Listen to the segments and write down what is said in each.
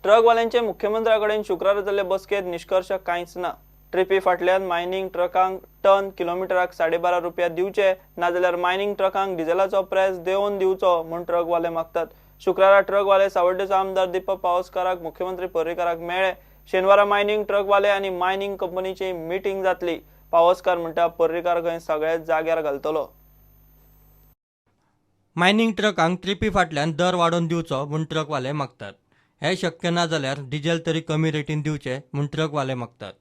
ट्रकवाल्यांचे मुख्यमंत्र्या कडेन शुक्रारा जाल्ले बसकेंत निश्कर्श कांयच ना. ट्रिपी फाटल्यान मायनिंग ट्रकांक टन किलोमिटराक 12.5 रुपया दिवचे, नाजाल्यार मायनिंग ट्रकांक डिझेलाचो प्रेस देंवोवन दिवचो म्हूण ट्रकवाले मागतात. शुक्रारा ट्रकवाले सावड्डेचो आमदार दीपक पावसकाराक मुख्यमंत्री पर्रीकाराक मेळ्ळे. शेनवारा मायनिंग ट्रकवाले आनी मायनिंग कंपनीची मिटींग जातली. पावसकार म्हणटा पर्रीकार खंय सगळ्या जाग्यार घालतलो. मायनिंग ट्रकांक ट्रिपी फाटल्यान दर वाडोवन दिवचो म्हूण ट्रकवाले मागतात. हे शक्य ना जाल्यार डिझेल तरी कमी रेटीन दिवचे म्हूण ट्रकवाले मागतात.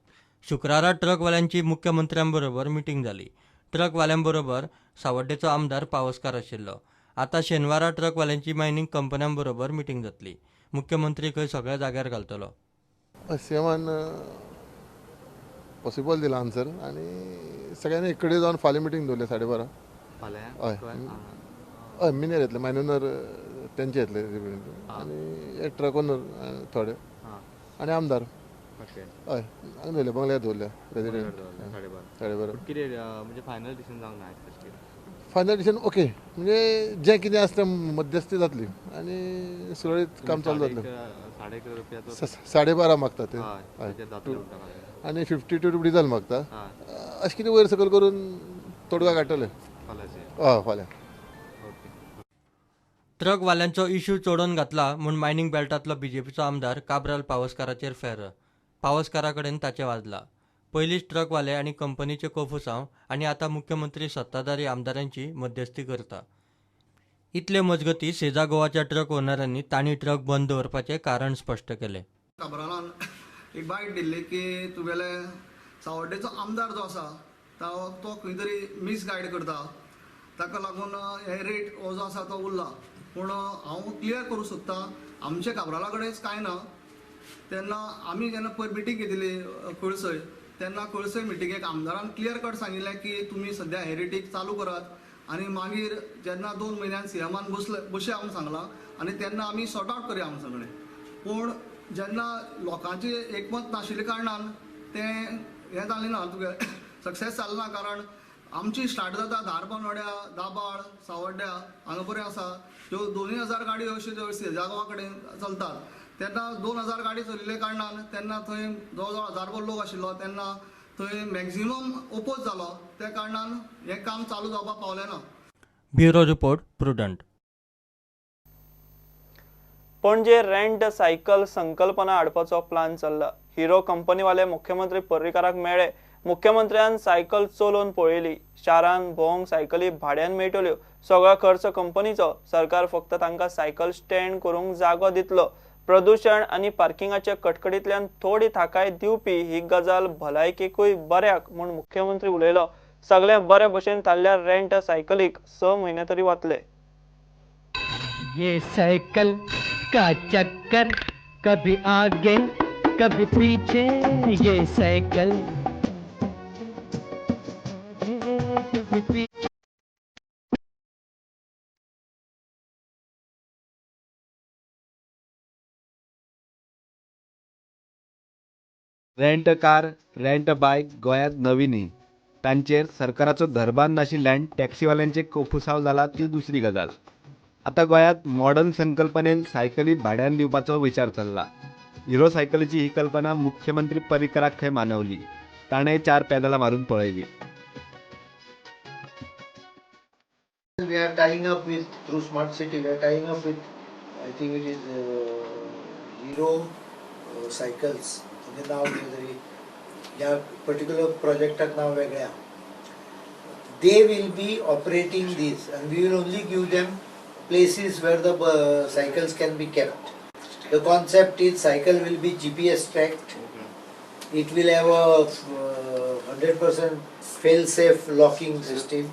शुक्रारा ट्रकवाल्यांची मुख्यमंत्र्यांबरोबर मिटींग जाली. ट्रकवाल्यांबरोबर सावड्डेचो आमदार पावसकार आशिल्लो. आतां शेनवारा ट्रकवाल्यांची मायनिंग कंपन्यांबरोबर मिटींग जातली. मुख्यमंत्री खंय सगळ्या जाग्यार घालतलो. सीएमान पॉसिबल दिला आन्सर आनी सगळ्यांनी एक कडेन जावन फाल्यां मिटींग दवरल्या 12:30. हय हय, मिनेर येतले, मायनर तेंचे येतले आनी एक ट्रक ओनर थोडे आनी आमदार. हय, हांगा दवरल्या, बंगल्यार दवरल्या रेजिडेंट 12:30. कितें म्हणजे फायनल डिसिजन जावंक ना? फायनल डिसिजन ओके, म्हणजे जें कितें आसता मध्यस्थी जातली आनी सुरळीत काम चालू जातलें. 12.5 मागता ते आनी 52 रुपया डिझल मागता. अशें कितें वयर सकयल करून तोडगा काडटले. हय, फाल्यां. ट्रकवाल्यांचो इश्यू चोडोवन घातला म्हूण मायनिंग बेल्टांतलो बीजेपीचो आमदार काब्राल पावसकाराचेर फेर्र. पावसकारा कडेन ताचें वाजला. पयलींच ट्रकवाले आनी कंपनीचे कोफुसांव आनी आतां मुख्यमंत्री सत्ताधारी आमदारांची मध्यस्थी करता. इतले मजगती सेजा गोवाच्या ट्रक ओनरांनी तांणी ट्रक बंद दवरपाचें कारण स्पश्ट केलें. काब्रालान एक बायट दिल्ली की तुगेले सावड्डेचो आमदार जो आसा तो खंय तरी मिसगायड करता, ताका लागून हे रेट हो जो आसा तो उरला. पूण हांव क्लियर करूंक सोदता, आमच्या काब्राला कडेन कांय ना. तेन्ना आमी जेन्ना पयर मिटींग घेतिल्ली कळसय, तेन्ना कळसय मिटिंगेक आमदारान क्लियर कट सांगिल्लें की तुमी सद्या हे रेटीक चालू करात आनी मागीर जेन्ना 2 म्हयन्यान सीएमान बसया म्हूण सांगलां आनी तेन्ना आमी सॉर्ट आवट करया म्हूण सगळें. पूण जेन्ना लोकांचें एकमत नाशिल्ल्या कारणान तें हें जालें ना, तुगे सक्सेस जालें ना. कारण आमची स्टार्ट जाता धारबांदोड्या, दाबाळ, सावड्ड्या हांगा बरें आसा त्यो 2000 गाडयो अश्यो ज्यो सेजा गोवा कडेन चलतात. तेन्ना 2000 गाडी चलिल्ल्या कारणान तेन्ना थंय जवळ जवळ 1000 लोक आशिल्लो, तेन्ना थंय मॅक्झिमम ओपोज जालो. त्या कारणान हें काम चालू जावपाक पावलें ना. Bureau report, Prudent. Panaji rent cycle संकल्पना हाडपाचो प्लान चल्ला. हिरो कंपनीवाले मुख्यमंत्री पर्रीकाराक मेळ्ळे. मुख्यमंत्र्यान सायकल चलोवन पळयली. शारान भोंवंक सायकली भाड्यान मेळटल्यो. सगळो खर्च कंपनीचो. सरकार फक्त तांकां सायकल स्टँड करूंक जागो दितलो. प्रदूशण आनी पार्किंगाच्या कटकटींतल्यान थोडी थाकाय दिवपी ही गजाल भलायकेकूय बऱ्याक म्हूण मुख्यमंत्री उलयलो. सगळें बरे भशेन थारल्यार रेंट सायकलीक 6 म्हयने तरी वतले. ये सायकल का चक्कर कभी आगे कभी पीछे, ये सायकल कभी पीछे. रेंट कार, रेंट बायक गोंयांत नवी न्ही. तांचेर सरकाराचो दरबार नाशिल्ल्यान टॅक्सीवाल्यांचें कोफुसांव जाला ती दुसरी गजाल. आतां गोंयांत मॉडर्न संकल्पनेन सायकली भाड्यान दिवपाचो विचार चल्ला. हिरो सायकलीची ही कल्पना मुख्यमंत्री पर्रीकराक खंय मानवली. ताणें 4 पेदलां मारून पळयली. We are tying up with, through Smart City, we are tying up with, I think it is Hero Cycles. म्हणजे नाव कितें तरी ह्या पर्टिक्युलर प्रोजेक्टाक नाव वेगळें आहा. They will be operating this and we will only give them places where the cycles can be kept. The concept is cycle will be GPS tracked. It will have a 100% fail-safe locking system.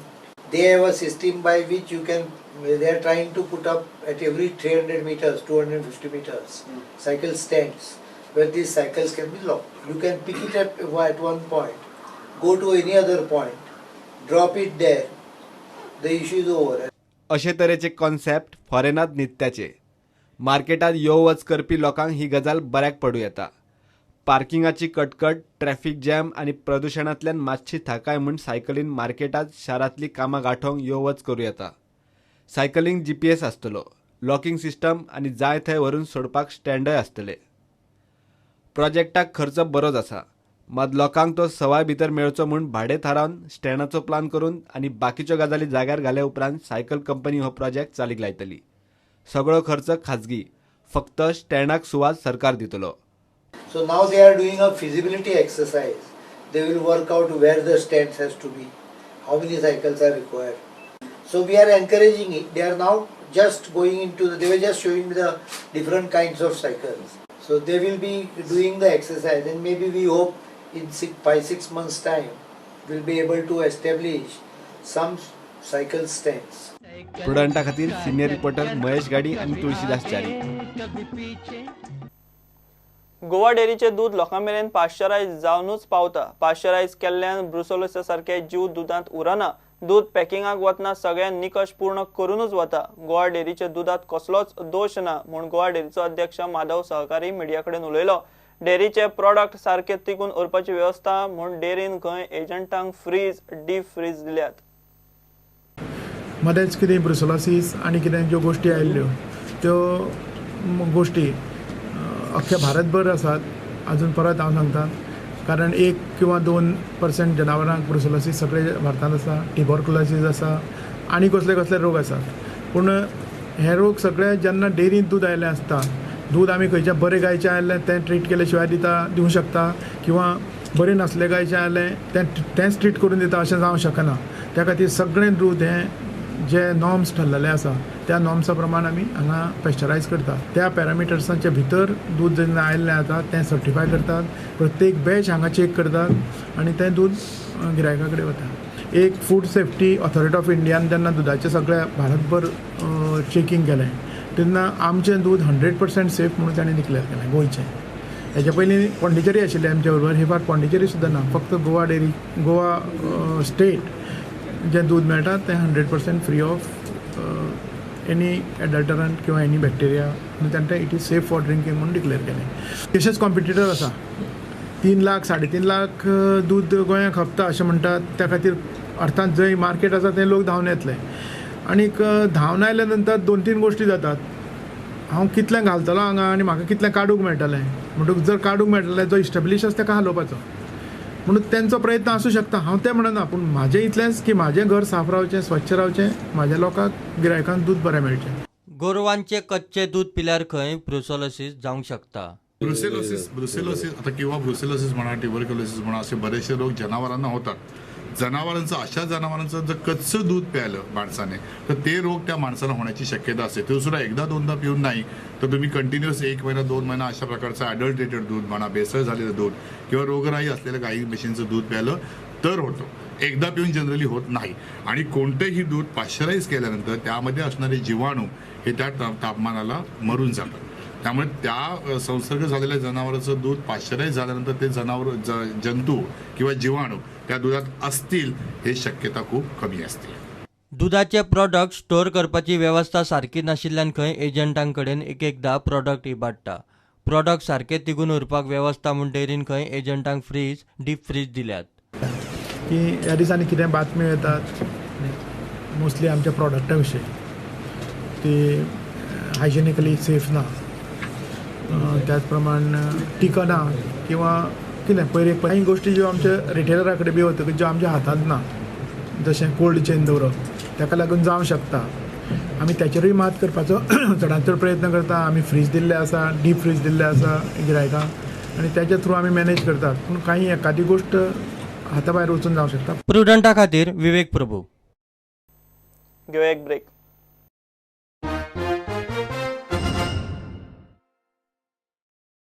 They have a system by which you can, they are trying to put up at every 300 meters, 250 meters, cycle stands where these cycles can be locked. You can pick it up at one point, go to any other point, drop it there, the issue is over. अशे तरेचे concept फॉरेनात नित्याचे. मार्केटात यो वच करपी लोकांक ही गजाल बऱ्याक पडूं येता. पार्किंगाची कटकट, ट्रॅफिक जॅम आनी प्रदुशणांतल्यान मातशी थाकाय म्हूण सायकलीन मार्केटात शारांतलीं कामां गांठोवंक यो वच करूं येता. सायकलींक GPS आसतलो, लॉकिंग सिस्टम आनी जाय थंय व्हरून सोडपाक स्टँडय आसतले. प्रोजेक्टाक खर्च बरोच आसा, मात लोकांक तो सवाय भितर मेळचो म्हूण भाडें थारावन स्टँडाचो प्लान करून आनी बाकीच्यो गजाली जाग्यार घाल्या उपरांत सायकल कंपनी हो प्रोजेक्ट चालीक लायतली. सगळो खर्च खाजगी, फक्त स्टँडाक सुवात सरकार दितलो. So now they are doing a feasibility exercise. They will work out where the stands has to be, how many cycles are required. So we are encouraging it. They are now just going into they were just showing me the different kinds of cycles. So they will be doing the exercise, and maybe we hope in 5-6 months time we'll be able to establish some cycle stands. प्रुडंटा खातीर senior reporter Mahesh गाडी आनी तुळशीदास च्यारी. गोवा डेअरीचे दूध लोकां मेरेन पाश्चरायज जावनूच पावता. पाश्चरायज केल्ल्यान ब्रुसोलोसिसा सारके जीव दुदांत उरना. दूध पॅकिंगाक वतना सगळे निकश पूर्ण करूनच वता. गोवा डेअरीच्या दुदांत कसलोच दोश ना म्हूण गोवा डेअरीचो अध्यक्ष माधव सहकारी मिडिया कडेन उलयलो. डेअरीचे प्रॉडक्ट सारके तिगून उरपाची वेवस्था म्हूण डेअरीन खंय एजंटांक फ्रीज, डीप फ्रीज दिल्यात. मदेंच कितें ब्रुसोलोसीस आनी कितें ज्यो गोश्टी आयिल्ल्यो त्यो गोश्टी अख्ख्या भारतभर आसात. अजून परत हांव सांगता, कारण 1 किंवा 2% जनावरांक ब्रुसोलोसीस सगळे भारतांत आसा, ट्युबरकुलोसीस आसा आनी कसले कसले रोग आसात. पूण हे रोग सगळे जेन्ना डेअरींत दूद आयिल्लें आसता, दूद आमी खंयच्या बरें गायचें आयिल्लें तें ट्रीट केले शिवाय दिवं शकता, किंवा बरें नासलें गायचें आयिल्लें तें तेंच ट्रीट करून दिता अशें जावं शकना. त्या खातीर सगळें दूद हें जे नॉर्म्स ठरलेले आसा त्या नॉर्म्सा प्रमाण आमी हांगा पेस्चरायज करता. त्या पॅरामिटर्सांच्या भितर दूद जेन्ना आयिल्लें आसा तें सर्टिफाय करतात, प्रत्येक बॅच हांगा चॅक करतात आनी तें दूद गिरायका कडेन वता. एक फूड सेफ्टी ऑथॉरिटी ऑफ इंडियान जेन्ना दुदाचें सगळें भारतभर चॅकींग केलें तेन्ना आमचें दूद 100% सेफ म्हणून ताणें डिक्लेर केलें गोंयचें. हेच्या पयलीं पॉंडिचेरी आशिल्लें आमच्या बरोबर, हे फावट पॉंडिचेरी सुद्दां ना, फक्त गोवा डेअरी, गोवा स्टेट जें दूद मेळटा तें 100% फ्री ऑफ एनी एडल्टरंट किंवा एनी बॅक्टेरिया, आनी तांकां it is safe for drinking म्हणून डिक्लेर केलें. तशेंच कॉम्पिटिटर आसा, 3 लाख 3.5 लाख दूद गोंयांत खपता अशें म्हणटात. त्या खातीर अर्थात जंय मार्केट आसा थंय लोक धांवन येतले. आनीक धांवन आयल्या नंतर 2-3 गोश्टी जातात. हांव कितलें घालतलो हांगा आनी म्हाका कितलें काडूंक मेळटलें, म्हणटकूच जर काडूंक मेळटलें जो इस्टेब्लिश आसा ताका हालोवपाचो म्हणून तेंचो प्रयत्न आसूं शकता. हांव तें म्हणना, पूण म्हाजें इतलेंच की म्हाजें घर साफ रावचें, स्वच्छ रावचें, म्हाज्या लोकांक गिरायकांक दूद बरें मेळचें. गोरवांचे कच्चे दूद पिल्यार खंय ब्रुसोलोसीस जावंक शकता. ब्रुसेलोसिस आता किंवा ब्रुसेलोसिस म्हणा, ट्युबरक्युलोसिस म्हणा, असे बरेचसे रोग जनावरांना होतात. जनावरांचं, अशा जनावरांचं जर कच्चं दूध प्यायलं माणसाने तर ते रोग त्या माणसाला होण्याची शक्यता असते. ते सुद्धा एकदा दोनदा पिऊन नाही तर तुम्ही कंटिन्युअस 1 महिना 2 महिना अशा प्रकारचं ॲडल्ट्रेटेड दूध म्हणा, भेसळ झालेलं दूध किंवा रोगराई असलेलं गाई म्हशींचं दूध प्यायलं तर होतं. एकदा पिऊन जनरली होत नाही. आणि कोणतंही दूध पाश्चराईज केल्यानंतर त्यामध्ये असणारे जीवाणू हे त्या तापमानाला मरून जातात. त्यामुळे त्या संसर्ग झालेल्या जनावराचं दूध पाश्चराईज झाल्यानंतर ते जनावर जंतू किंवा जीवाणू त्या दुधात असतील हे शक्यता खूप कमी असते. दुधाचे प्रॉडक्ट स्टोर करपाची वेवस्था सारकी नाशिल्ल्यान खंय एजंटां कडेन एक एकदा प्रॉडक्ट इबाडटा. प्रॉडक्ट सारके तिगून उरपाक वेवस्था म्हूण डेअरीन खंय एजंटांक फ्रीज, डीप फ्रीज दिल्यात. की ह्या दिसांनी कितें बातम्यो येतात मोस्टली आमच्या प्रॉडक्टा विशीं, ती हायजेनिकली सेफ ना, त्याच प्रमाण टिकना किंवा कितें पयर कांय गोश्टी ज्यो आमच्या रिटेलरा कडेन बी वतकच ज्यो आमच्या हातांत ना, जशें कोल्ड चेन दवरप, ताका लागून जावं शकता. आमी ताचेरूय मात करपाचो चडांत चड प्रयत्न करता. आमी फ्रीज दिल्ले आसा, डीप फ्रीज दिल्ले आसा गिरायकांक आनी ताच्या थ्रू आमी मॅनेज करतात. पूण कांय एकादी गोश्ट हाता भायर वचून जावं शकता. प्रुडंटा खातीर विवेक प्रभू. घेवया एक ब्रेक.